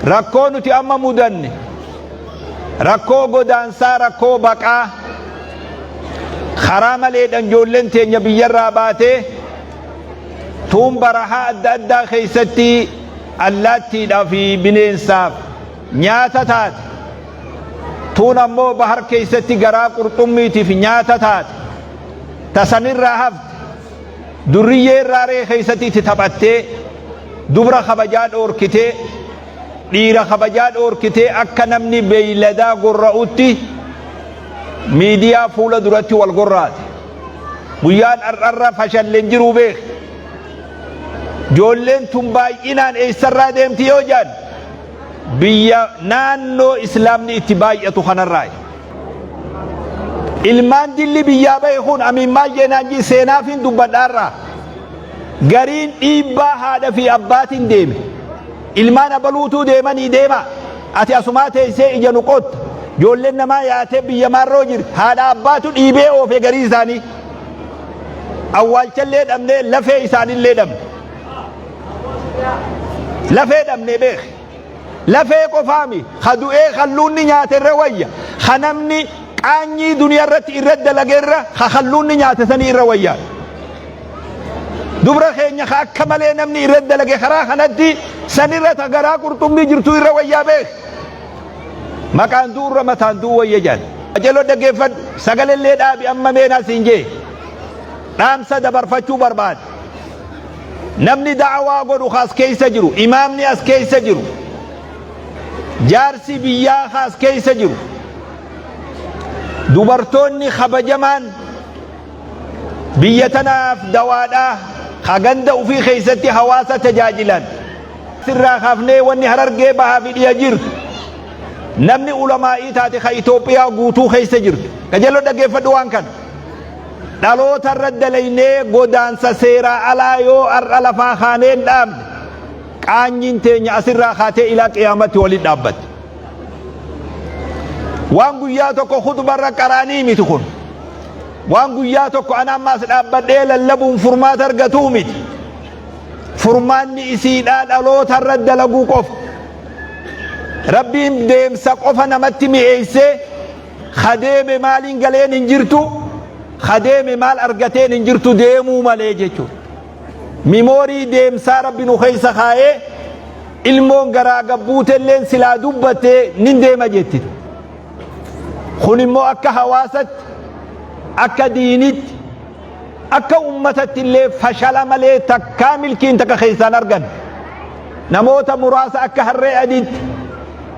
Rakkoo nuti amma mudanne, rakkoo godaansaa, rakkoo baqaa, karaa maleedhan ijoolleen teenya biyyarraa baatee tuun barahaa adda addaa keessatti allaattiidhaa fi bineensaaf nyaata taate, tuun ammoo bahar keessatti garaa qurxummiitiif nyaata taate, tasanirraa hafte durriyyee raaree keessatti itti taphattee, dubra kabajaa dhoorkitee, dhiira kabajaa dhoorkitee, akka namni beeyladaa gorra'utti miidiyaa fuula duratti wal gorraate. Guyyaan har'arra fashalleen jiruu beek. Ijoolleen tun baay'inaan eessarraa deemti yoo jedhan, biyya naannoo islaamni itti baay'atu kanarraa. Ilmaan dilli biyyaa bahe kun amiin maal jeenaan jii seenaafiin dubbadhaarraa. Gariin dhiibbaa haadha fi abbaatiin deeme. Ilmaan abaluutuu deemanii deema. Ati asumaa teessee ija nu qotta. Ijoolleen namaa yaatee biyya maarroo jirti. Haadha abbaatu dhiibee oofe garii isaanii. Awwaalchallee dhabnee, lafee isaanillee dhabne. Lafee dhabnee beek. Lafee qofaami ka du'ee kalluunni nyaate irra wayya. Ka namni qaanyii duniyaa irratti irra dalage irra ka kalluunni nyaate sanii irra wayya. Dubra keenya ka akka malee namni irra dalage karaa kanatti sanirra ta garaa qurxummii jirtu irra wayyaa beek. Maqaan du'u irra mataan du'u wayya jedhan. Qajeeloo dhaggeeffadhu, sagalellee dhaabi, amma meenaa siin jee. Dhaamsa dabarfachuu barbaada. Namni da'awaa godhu ka as keessa jiru, imaamni as keessa jiru, jaarsi biyyaa ka as keessa jiru, dubartoonni kabajamaan biyya tanaaf dawaadhaa ka ganda ufii keessatti hawaasa tajaajilan. Sirraa kaafnee wanni Harargee bahaa fi dhiya jirtu, namni ulamaa'ii taate ka Itoophiyaa guutuu keessa jirtu. Qajeeloo dhaggeeffadhu waan kana. Dhaloota irra dalaynee godaansa seeraa alaa yoo har'a lafaa kaanee hin dhaabne, qaanyiin teenya asirraa kaatee ilaa qiyaamatti waliin dhaabbatti. Waan guyyaa tokko khutbarra qaraanii miti kun. Waan guyyaa tokko ana ammaas dhaabbadhee lallabuun furmaata argatuu miti. Furmaanni isiidhaa dhaloota irra dalaguu qofa. Rabbiin deemsa qofa namatti mi'eessee, ka deeme maaliin galeen hin jirtu, ka deeme maal argateen hin jirtu, deemuu malee jechuudha. Mimoorii deemsaa Rabbi nu keessa kaayee, ilmoon garaa gabbuutelleen silaa dubbattee nin deema jetti. Kun immoo akka hawaasatti, akka diinitti, akka ummatatti illee fashala malee takkaa milkiin takka keessaan argan. Namoota muraasa akka harree adiitti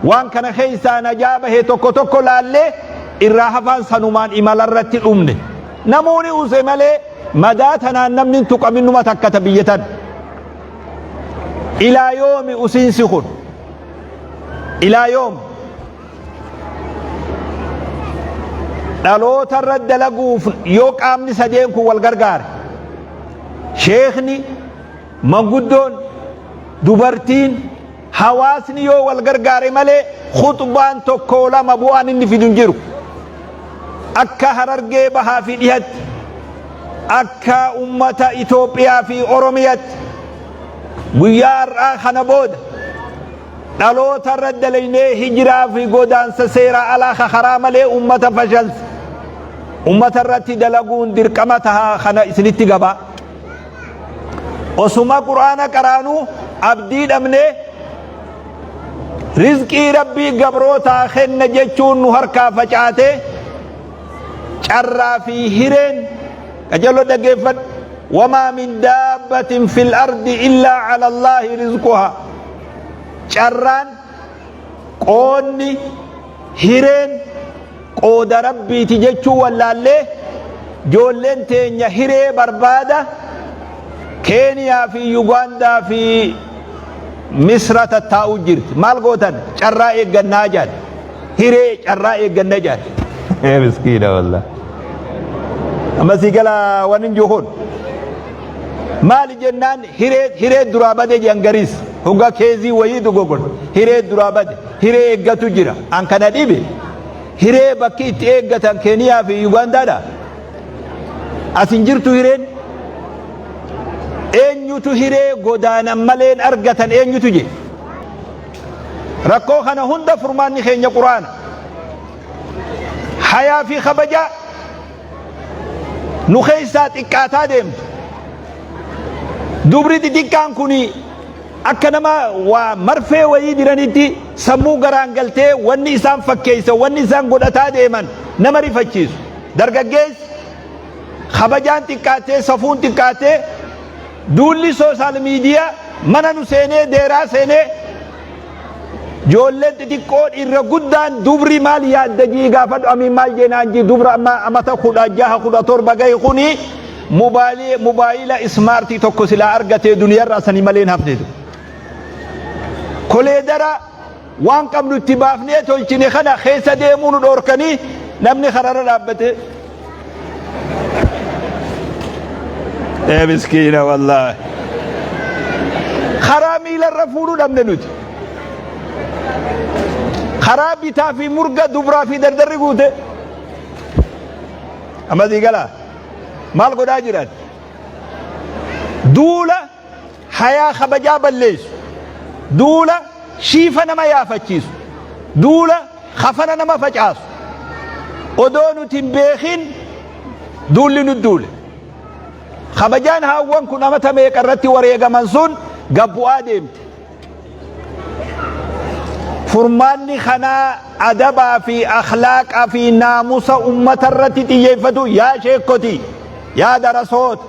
waan kana keessaa najaa bahe tokko tokko laallee, irraa hafaan sanumaan imala irratti dhumne. Namoonni use malee madaa tanaan namni hin tuqamin numa takkata biyya tan. Ilaa yoomi usiinsi kun? Ilaa yoomi? Dhaloota irra dalaguuf yoo qaamni sadeen kun wal gargaare, sheekni, manguddoon, dubartiin, hawaasni yoo wal gargaare malee, khuxbaan tokko lama bu'aan inni fidu hin jiru. Akka Harargee bahaa fi dhihatti, akka ummata Itoophiyaa fi Oromiyatti, guyyaa har'aa kana booda dhaloota irra dalaynee hijiraa fi godaansa seeraa alaa ka karaa malee ummata fashalse ummata irratti dalaguun dirqama tahaa kana isinitti gabaa. Osuma Qur'aana qaraanuu abdii dhabnee, rizqii Rabbii gabrootaa kenna jechuun nu harkaa facaatee, carraa fi hireen, qajeeloo dhaggeeffadhu, wamaa min daabbatin fil ardi illaa cala Allaahi rizquhaa. Carraan, qoonni, hireen qooda Rabbiiti jechuu wallaallee, ijoolleen teenya hiree barbaada Keeniyaa fi Yugaandaa fi Misra tattaa'uu jirti. Maal gootan? Carraa eeggannaa jedhan. Hiree carraa eegganna jedhan. Miskiina wallah. Amma sii gala waan hin jiru kun. Maali jennaan, hiree duraa bade jedhan gariis. Hoggaa keezii wayii dogogol. Hiree duraa bade. Hiree eeggatu jira. An kana dhibe. Hiree bakki itti eeggatan Keeniyaa fi Yugaandaadha. As hin jirtu hireen. Eenyutu hiree godaanan maleen argatan eenyutu je? Rakkoo kana hunda furmaanni keenya Qur'aana. Hayaa fi kabajaa nu keessaa xiqqaataa deemtu. Dubri xixiqqaan kun akka nama waa marfee wayii diranitti sammuu garaan galtee wanni isaan fakkeessa, wanni isaan godhataa deeman nama rifachiisu. Dargaggeessi kabajaan xiqqaattee, safuun xiqqaattee, duulli social media mana nu seenee, deeraa seenee, ijoolleen xixiqqoo irra guddaan dubri maal yaadda jii gaafadhu. Amiin maal jeenaan jii dubra amma amata 16, 17 gahe kuni mobaayila smart tokko silaa argatee duniyarraa sanii malee hin hafneetu. Koleedara waan qabnu itti baafnee tolchine kana keessa deemuu nu dhoorkanii namni kararra dhaabbatee. Ee miskiina wallaahi. Karaa miilarra fuudhuu dhabne nuti. Karaa bitaa fi murga dubraa fi dardarri guute. Amma sii galaa maal godhaa jiran? Duula hayaa kabajaa balleessu, duula shiifa nama yaafachiisu, duula kafana nama facaasu. Odoo nuti hin beekin duulli nu duule. Kabajaan haawwan kun amata meeqa irratti wareegaman sun gabbu'aa deemte. Furmaanni kanaa adabaa fi akhlaaqa fi naamusa ummata irratti xiyyeeffatu. Yaa sheekoti, yaa darasoota,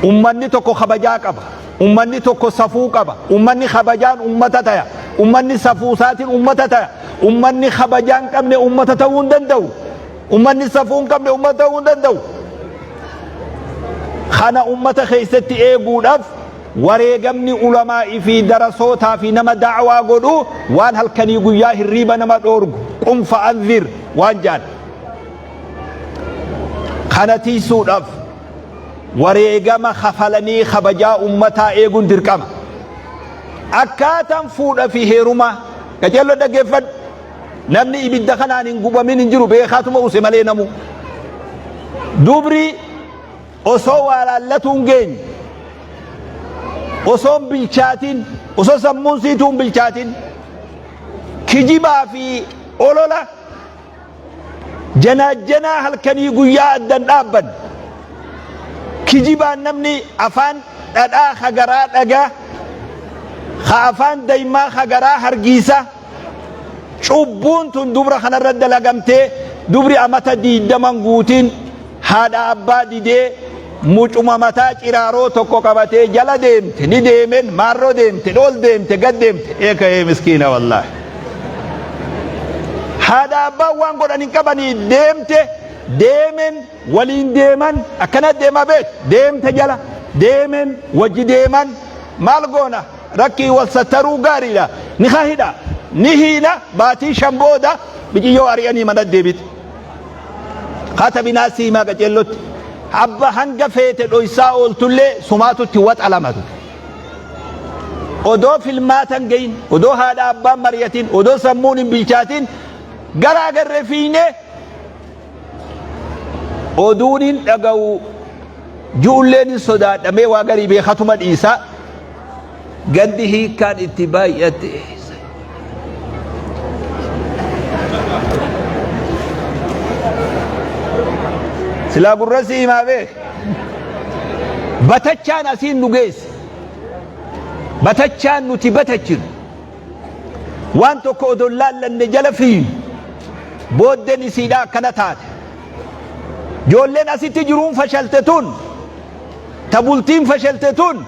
ummanni tokko kabajaa qaba. Ummanni tokko safuu qaba. Ummanni kabajaan ummata taya. Ummanni safuusaatiin ummata taya. Ummanni kabajaa hin qabne ummata ta'uu hin danda'u. Ummanni safuu hin qabne ummata ta'uu hin danda'u. Kana ummata keessatti eeguudhaaf wareegamni ulamaa'ii fi darasootaa fi nama da'waa godhu waan halkanii guyyaa hirriiba nama dhoorgu, qum fa'anzir waan jaan. Kana tiisuudhaaf wareegama kafalanii kabajaa ummataa eeguun dirqama. Akkaataan fuudha fi heerumaa qajeello dhaggeeffadhu. Namni ibidda kanaan hin gubamin hin jiru, beekaatuma use malee namu. Dubri osoo waa laallatuu hin geenye, osoo hin bilchaatin, osoo sammuun siituu hin bilchaatin, kijibaa fi olola janaajjanaa halkanii guyyaa addan dhaabban, kijibaan namni afaan dhadhaa hagaraa dhagaa ka afaan daymaa hagaraa hargiisa, cubbuun tun dubra kanarra dalagamtee, dubri amata 20 guutiin haadha abbaa didee mucuma mataa ciraaroo tokko qabatee jala deemte, ni deemen maarroo deemte, ol deemte, gad deemte, eeka'ee miskiina wallaahi. Haadha abbaan waan godhan hin qabanii, deemte, deemen waliin deeman, akkana deemaa beek, deemte, jala deemen, wajji deeman, maal goona, rakkii wal sattaruu gaariidha, ni hidha, ni hiina, baatii 5 booda biciyyoo ari'anii mana deebite. Katabinaa siimaa qaceellotti abba hanga feete dhoysaa ooltullee sumaatutti waxalamatu. Odoo filmaatan gahin, odoo haadha abbaan mari'atin, odoo sammuun hin bilchaatin gara agarree fiiynee oduun hin dhaga'u ju'ulleen hin sodaadhamee waa garii beekatuma dhiisa. Gandi hiikkaan itti baay'ate. Silaa gurra si himaa beek. Batachaan asiin nu geesse. Batachaan nuti batachinu. Waan tokko odoo hin laallanne jala fiinu. Booddeen isiidhaa akkana taate. Ijoolleen asitti jiruun fashalte tun, ta bultiin fashalte tun,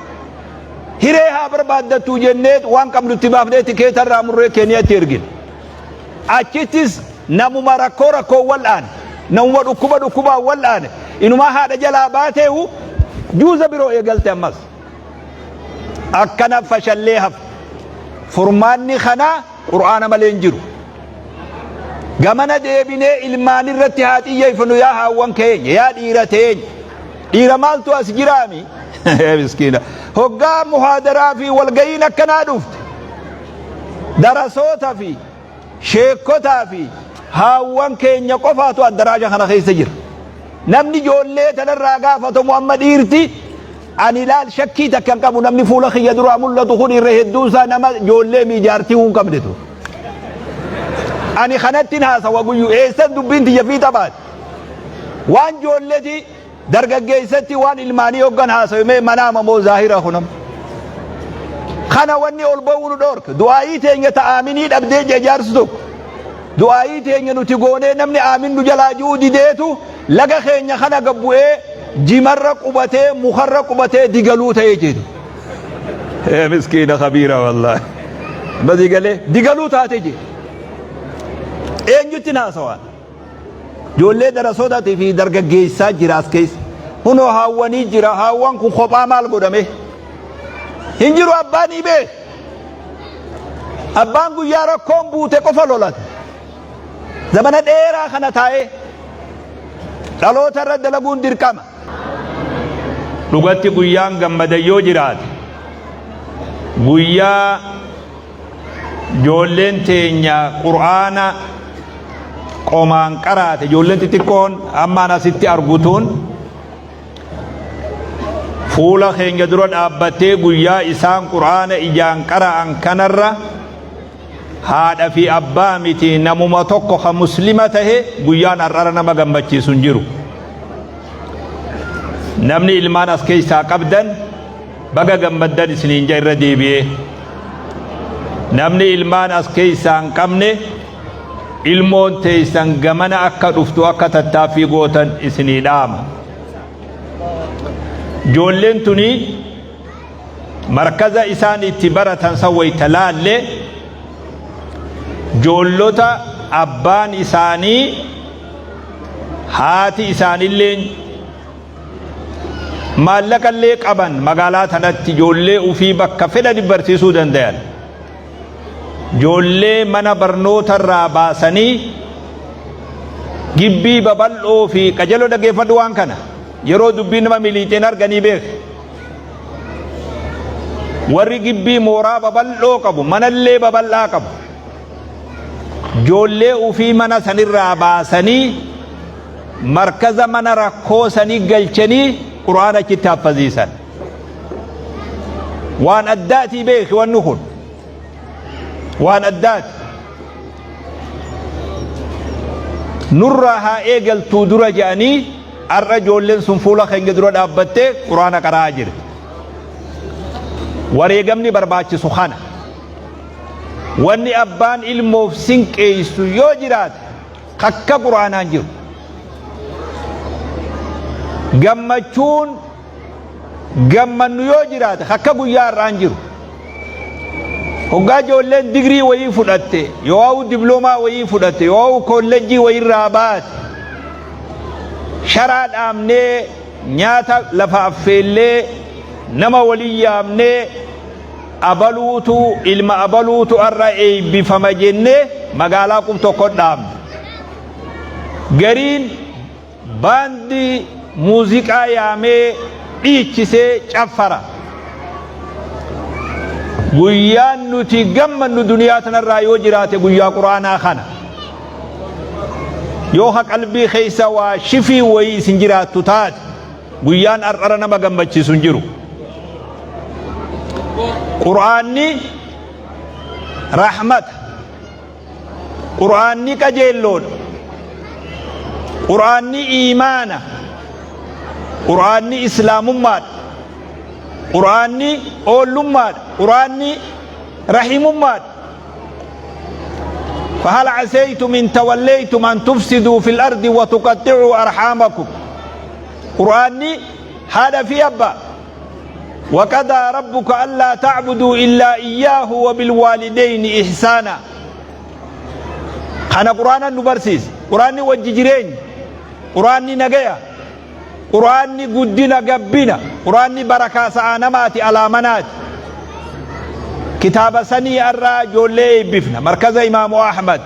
hiree haa barbaaddattuu jennee waan qabnu itti baafnee tikeeta irraa murree Keeniyaatti ergine. Achittis namuma rakkoo rakkoon wal'aane, namuma dhukkuba dhukkubaan wal'aane, inumaa haadha jalaa baateehu juuza biroo eegalte ammas. Akkana fashallee hafe. Furmaanni kanaa Qur'aana malee hin jiru. Gamana deebinee ilmaan irratti haa xiyyeeffannu, yaa haawwan keenya, yaa dhiira teenya. Dhiira maaltu as jiraami? Miskiina. Hoggaa muhaadaraa fi walga'iin akkanaa dhufte. Darasoota fi sheekotaa fi haawwan keenya qofaatu addaraasha kana keessa jira. Namni ijoollee tanarraa gaafatamu amma dhiirti. Ani laal shakkii takka hin qabu namni fuula kiyya duraa mul'atu kun irra hedduun isaa nama ijoollee mii jaartii hin qabnetu. Ani kanattin haasawa guyyu eessan dubbiin tiyya fiixa baate. Waan ijoolleti dargaggeessatti waan ilmaanii hoggan haasawe mee manaama moo zaahira kunam. Kana wanni ol ba'uu nu dhoorka. Du'aayii teenya ta aaminii dhabdee jee jaarsi tokko. Du'aayii teenya nuti goonee namni aamin nu jalaa ji'uu dideetu laga keenya kana gad bu'ee jimarra qubatee mukarra qubatee digaluu ta'ee jedhu. Ee miskiina kabiira wallaahi. Basii galee digaluu taate jedhu. Eenyutti haasawaan? Ijoollee darasootatii fi dargaggeessaa jira as keessa. Kunoo haawwanii jira haawwan kun kophaa maal godhame? Hin jiru abbaan ni beeka. Abbaan guyyaa rakkoon buute qofa lolata. Zamana dheeraa kana taa'ee dhaloota irra dalaguun dirqama. Dhugatti guyyaan gammadan yoo jiraate guyyaa ijoolleen teenya qur'aana qomaan qaraate ijoolleen xixiqqoon ammaan asitti argutuun fuula keenya dura dhaabbattee guyyaa isaan qur'aana ijaan qara'an kanarra haadha fi abbaa miti namuma tokko ka muslima tahe guyyaan har'ara nama gammachiisu hin jiru. Namni ilmaan as keessaa qabdan baga gammaddan isiniin ja irra deebi'ee. Namni ilmaan as keessaa hin qabne ilmoon teessan gamana akka dhuftu akka tattaaffii gootan isinii dhaama. Ijoolleen tuni markaza isaan itti baratan san wayta laalle ijoollota abbaan isaanii haati isaanilleen maallaqallee qaban magaalaa tanatti ijoollee ufii bakka fedhan barsiisuu dandayan. Ijoollee mana barnoota irraa baasanii gibbii babal'oo fi qajeeloo dhaggeeffadhu waan kana yeroo dubbiin nama miliixeen arganii beek. Warri gibbii mooraa babal'oo qabu manallee babal'aa qabu. Ijoollee ufii mana sanirraa baasanii markaza mana rakkoo sanii galchanii qur'aana achitti haffaziisan. Waan addaatii beeki wanni kun. Waan addaati. Nurraa haa eegaltuu dura jedhanii har'a ijoolleen sun fuula keenya dura dhaabbattee quraana qara'aa jirti. Wareegamni barbaachisu kana. Wanni abbaan ilmoof sinqeessu yoo jiraate kakka quraanaan jiru. Gammachuun gammannu yoo jiraate akka guyyaa har'aan jiru. Hoggaa ijoolleen digrii wayii fudhatte, yoo diploomaa wayii fudhatte, yoo kollejjii wayiirraa baate, sharaa dhaabnee nyaata lafa affeellee nama waliin yaamnee abaluutu ilma abaluutu har'a eebbifama jennee magaalaa qub tokko dhaabne. Gariin Baandii muuziqaa yaamee dhiichisee caffara. Guyyaan nuti gammannu duniyaa tanarraa yoo jiraate guyyaa quraanaa kana. Yoo ha qalbii keessa waa shifii wayii isin jiraattu taate guyyaan har'ara nama gammachiisu hin jiru. Qur'aanni rahmata. Qur'aanni qajeelloodha. Qur'aanni iimaana. Qur'aanni islaamummaadha. Qur'aanni oollummaadha. Qur'aanni rahimummaadha. فهل عسيتم إن توليتم أن تفسدوا في الأرض وتقطعوا أرحامكم قرآني هذا في أبا وقضى ربك ألا تعبدوا إلا إياه وبالوالدين إحسانا kana quraana nu barsiise quraanni wajji jireenya quraanni nagaya quraanni guddina gabbina quraanni barakaa sa'aa namaati alaa manaati kitaaba sanii arraa ijoollee eebbifna markaza imaamu ahmad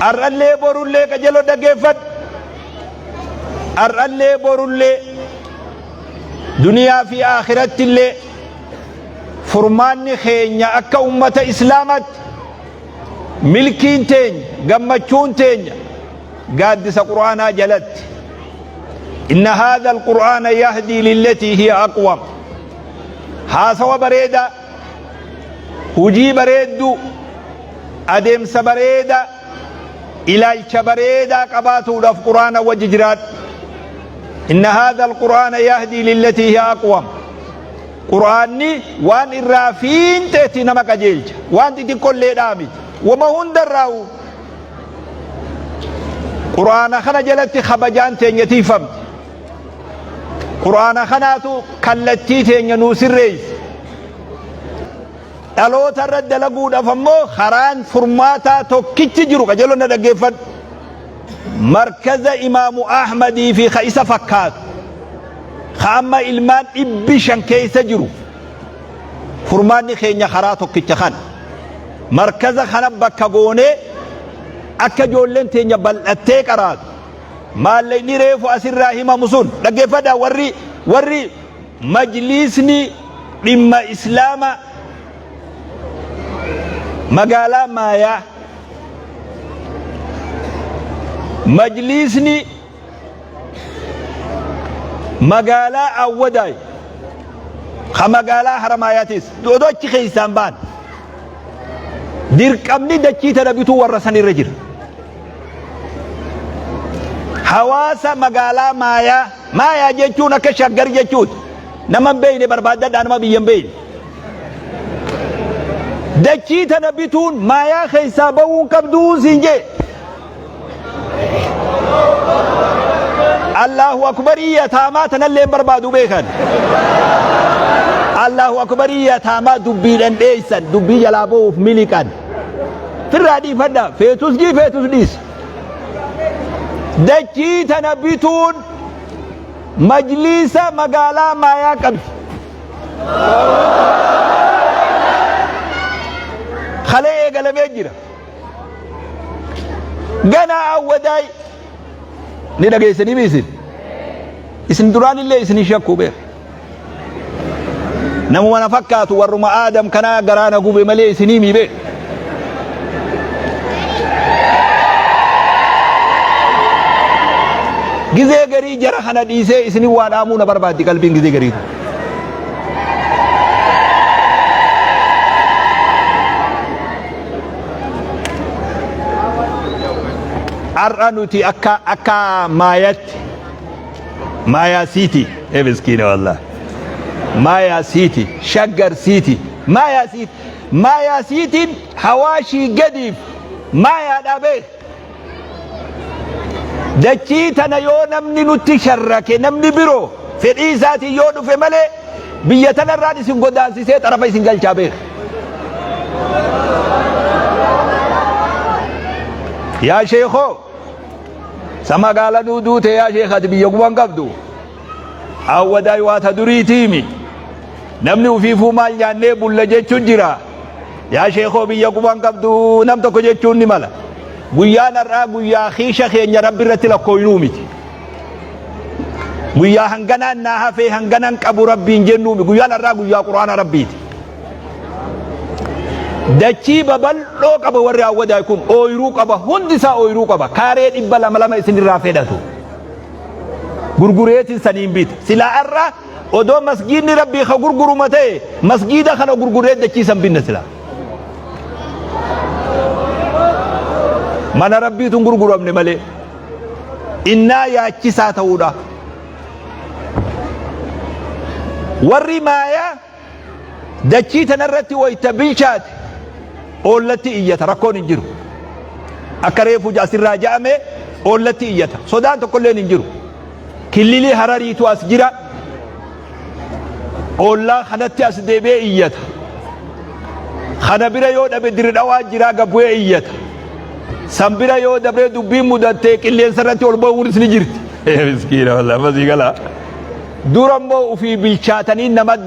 arrallee borullee qajeeloo dhaggeeffadhu arrallee borullee duniyaa fi aakiratti illee furmaanni keenya akka ummata islaamatti milkiin teenya gammachuun teenya gaaddisa qur'aanaa jalatti. Inna haadha alqur'aana yahdii lillatii hiya aqwam. Haasawa bareedaa, hujii bareedduu, adeemsa bareedaa, ilaalcha bareedaa qabaatuudhaaf qur'aana wajji jiraadhu. Inna haadha alqur'aana yahdii lillatii hiya aqwam. Qur'aanni waan irraa fiinxeetti nama qajeelcha. Waan xixiqqolleedhaa miti. Wama hundarraa'u Qur'aana kana jalatti kabajaan teenya tiifamti. Qur'aana kanaatu kallattii teenya nuu sirreessa. Dhaloota irra dalaguudhaaf ammoo karaan furmaataa tokkichi jiru qajeeloo na dhaggeeffadhu. Markaza Imaamu Ahmadii fi ka isa fakkaatu ka amma ilmaan 500 keessa jiru furmaanni keenya karaa tokkicha kana. Markaza kana bakka goonee akka ijoolleen teenya bal'attee qaraatu. Maallaqni reefu asirraa himamu sun dhaggeeffadhaa warri warri majliisni dhimma islaama magaalaa Maayaa majliisni magaalaa Awwadaay ka magaalaa Haramaayaatis odoo achi keessaan ba'an dirqamni dachii tana bituu warra san irra jira. Hawaasa magaalaa Maayaa Maayaa jechuun akka shaggar jechuuti. Nama hin beekne barbaaddadhaa nama biyya hin beekne. Dachii tana bituun maayaa keessaa ba'uun qabduu siin jee. Allahu akbarii yataamaa tanallee hin barbaadu beekan. Allahu akbarii yataamaa dubbiidhaan dheessan dubbii jalaa ba'uuf miliqan. Firraa dhiifadha feetus jii feetus dhiisi. Dachii tana bituun majliisa magaalaa maayaa qabdi. Kalee eegalamee jira. Ganaa awwadaay ni dhageessanii mi isin? Isin duraan illee isin hin shakkuu beeka. Namuma na fakkaatu warruma Aadam kanaa garaa na gube malee isinii mii beeka. Gizee garii jara kana dhiisee isinin waa dhaamuu na barbaaddi qalbiin gizee garii. Har'a nuti akka akka maayatti maayaa siiti ee miskiina wallah maayaa siiti shaggar siiti maayaa siiti maayaa siitiin hawaashii gadiif maayaadhaa beek Dachii tana yoo namni nutti sharrake namni biroo fedhii isaatiin yoo dhufe malee biyya tanarraan isin godaansisee xarafa isin galchaa beeka. Yaa sheekoo sa magaala nuu duute yaa sheekh ati biyya guban qabdu awwadaay waa ta duriitiimi namni ufiifuu maal nyaannee bulla jechuun jira. Yaa sheekoo biyya quban qabdu nam tokko jechuun ni mala. Guyyaan har'aa guyyaa kiisha keenya rabbi irratti lakkooynuu miti. Guyyaa hanganaan naa hafee hanganan qabu rabbiin jennuumi. Guyyaan har'aa guyyaa quraana rabbiiti. Dachii babal'oo qaba warri hawwadaay kun ooyiruu qaba hundi isaa ooyiruu qaba kaaree 200 lama isinirraa fedhatu. Gurgureetiin saniin bita. Silaa har'a Odoo masgiidni Rabbii ka gurguruma ta'e masgiida kana gurgurree dachii san binna sila. Mana Rabbiitu hin gurguramne malee. Innaa yaachisaa ta'uudha. Warri maayaa dachii tanarratti wayta bilchaate oollatti iyyata rakkoon hin jiru. Akka reefu asirraa ja'ame oollatti iyyata. Sodaan tokkolleen hin jiru. Killilii Harariitu as jira. Ollaa kanatti as deebi'ee iyyata. Kana bira yoo dhabe Dirdhawaa jira gabbu'ee iyyata. San bira yoo dabree dubbiin mudattee qilleensa irratti ol ba'uunis ni jirti. Miskiina wallah masii galaa. Dura immoo ofii bilchaatanii nama